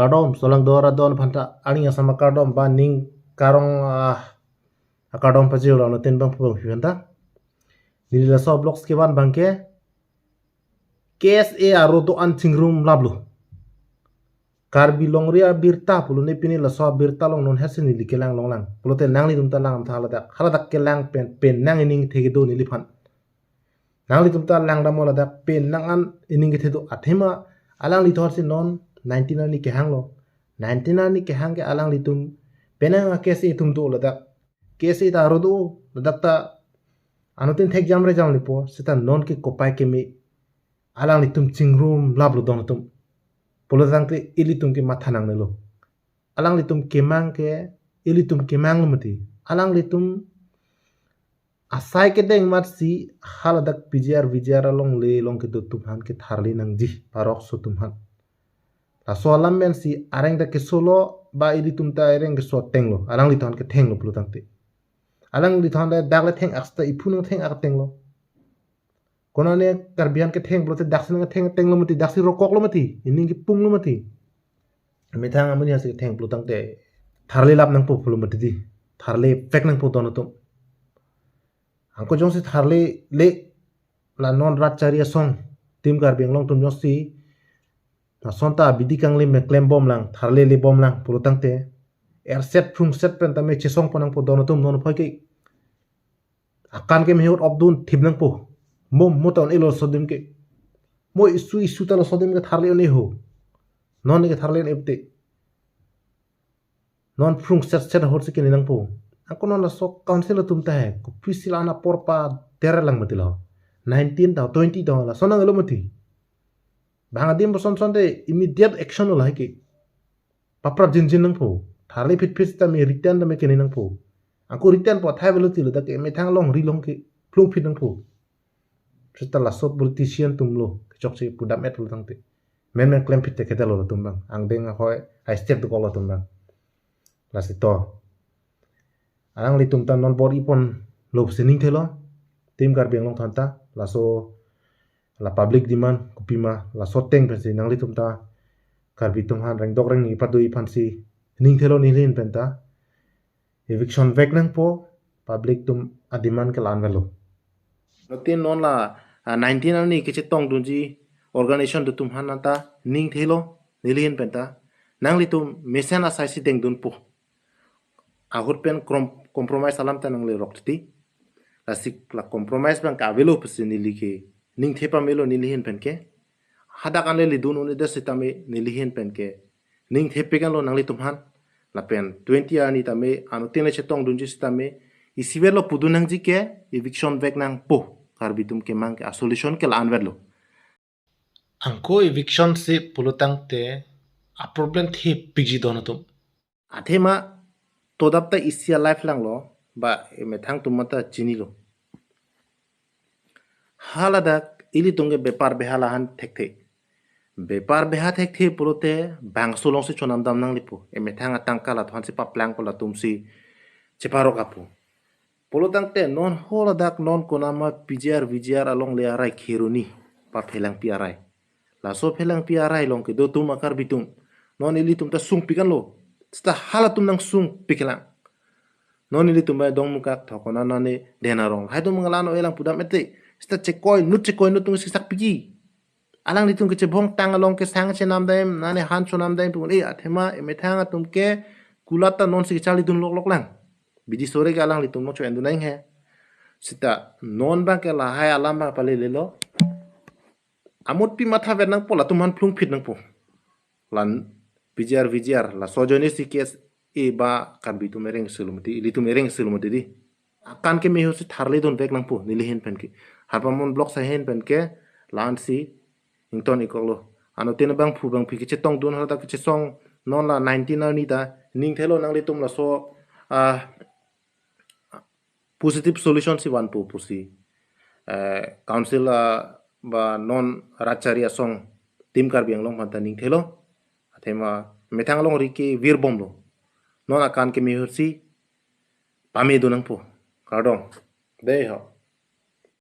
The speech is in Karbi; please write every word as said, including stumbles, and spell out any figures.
Kardom, solangdo arat aphanta, aning asam akardom, ba ning karong, ah, akardom pajirlo anuttin bangphu bangphi aphanta. Neli laso vlogs kevan abang ke K S A arat do-an chingrum laplo. Karbi longri abirta pulo ne pini laso abirta along non hersi neli kelang longlang. Pulote nanglitum ta lang tha ladak, haladak kelang pen, pen nang ining kethe kedo neliphan. Nanglitum ta langdamlo ladak pen nang an ining kethe do athema alanglitum si non nineteen arni kehanglo. Nineteen arni kehang ke alanglitum penang a K S A atum do ladak. K S A ta arat do ladak ta anuttin thek jamre jamlepo seta non ke kopai keme alanglitum chingrum laplo don atum. Pulo tangte ilitum ke matha nangnelo. Alanglitum kemang ke ilitum kemanglo mati. Alanglitum asai kedeng matsi haladak P G R V G R along le long kedo atum aphan ketharli nangji parok so atum aphan. Laso alam pensi areng ta kesolo ba ilitum ta areng keso atenglo. Alanglitum aphan kethenglo pulo tangte. Alanglitum aphan le dak le theng-ak seta iphu nangtheng-ak atenglo. Konane Karbi aphan ketheng pulote daksi nangtheng atenglo mati, daksi rokoklo mati, ining kepunglo mati. Methang amonit si ketheng pulo tangte tharli lap nangpo pulo mati di. Tharli vek nangpo don atum. Anke jongsi tharli le la non rat chari asong Team Karbi Anglong atum jongsi lason ta abidi kanglim klem bomlang, tharli le bomlang pulo tangte erset phrungset pen tame chesongpon nangpo don atum non aphoi ke. Akan keme ahut opdun thip nangpo. Mo mo ta un-elo laso adim ke. Mo isu isu ta laso adim ke tharli un-e ho. Non ke tharli un-e pute. Non phrungset set ahut si kene nangpo. Anke non laso council atum ta he. Kopisi la-an apor pader lang mati lo. Nineteen ta, twenty ta, laso nanglo mati. Bang adim boson son te immediate action lo hai ke. Paprap jinjin nangpo. Tharli phitphit seta me written tame kene nangpo. Anke written po athai avelo ti ladak ke methang longri long ke phlungphit nangpo. Seta laso politician atumlo kechokche pudam-et lo tangte. Menmen klemphit te kedetlo atum abang. Angdeng ahoi high step dokoklo atum abang. Lasi to. Alanglitum ta non bor-iponlo si ningthelo. Team Karbi Anglong aphanta. Laso la public demand kopima laso ateng pensi nanglitum ta Karbi atum aphan rengdok rengni pado-i aphansi ningthelo nelihin penta. Eviction vek nangpo, public atum ademand ke la-an avelo. Anuttin non la, ah, nineteen arni kechetongdunji organization atum aphan ta ningthelo nelihin penta. Nanglitum mesen asai si dengdunpo. Ahut pen krom-, compromise alam ta nanglerok titi. Lasi la compromise abang ke avelo pusi neli ke ningthe pamelo nelihin pen ke. Hadak an le lidun un-edet sitame nelihin pen ke ningthepik anlo nanglitum aphan. Lapen twenty arni tame anuttin le chetongdunji sitame isivet lo pudun nangji ke eviction vek nangpo. Karbi atum kemang ke asolution ke la-an vetlo. Anke eviction si pulo tangte aproblem thepikji don atum. Athema todap ta isi alive langlo ba emethang atum ta chinilo. Haladak ilitum ke bepar beha la-an thekthe. Bepar beha thekthe pulote bangso alongsi chonam dam nanglipo. Emethang atangka latum aphansi paplangpo latumsi cheparok apo. Pulo tangte non haladak non konama P G R V G R along le arai Kheroni pa Phelangpi arai. Laso Phelangpi arai along kedo atum a Karbi atum. Non ilitum ta sungpik anlo. Seta halatum nangsungpik lang. Non ilitum ba Dongmukak, Thokona, nane Denarong. Lahai atum nanglang-o-e lang pudam-et te. Seta chekoi nut chekoi nut atum si sakpikji. Alanglitum kechebong tang along kesang chenam dam, nane han chonam dam pu. Eh, athema emethang atum ke kulat ta nonsi kecharlidun loklok lang. Bidi sore ke alanglitum non cho-endun nang he. Seta non abang ke lahai alam abang palelelo. Amutpi mathavet nangpo, latum aphan phlungphit nangpo. Lan P G R V G R laso ajoine si K S A ba Karbi atum ereng silo mati, ilitum ereng silo mati di. Akan keme ahut si tharli dun vek nangpo nelihin pen ke. Harpa Mon Block ahin pen ke la-ansi ington-ikkoklo. Anuttin bangphu bangphi kechetongdun haladak kechesong non la nineteen arni ta ningthelo nanglitum laso, ah, positive solution si vanpo pusi, eh, council, ah, ba non rat chari asong Team Karbi Anglong aphanta ningthelo. Athema methang alongri kevirbomlo. Non akan keme ahut si pamedun nangpo. Kardom. Dei ho.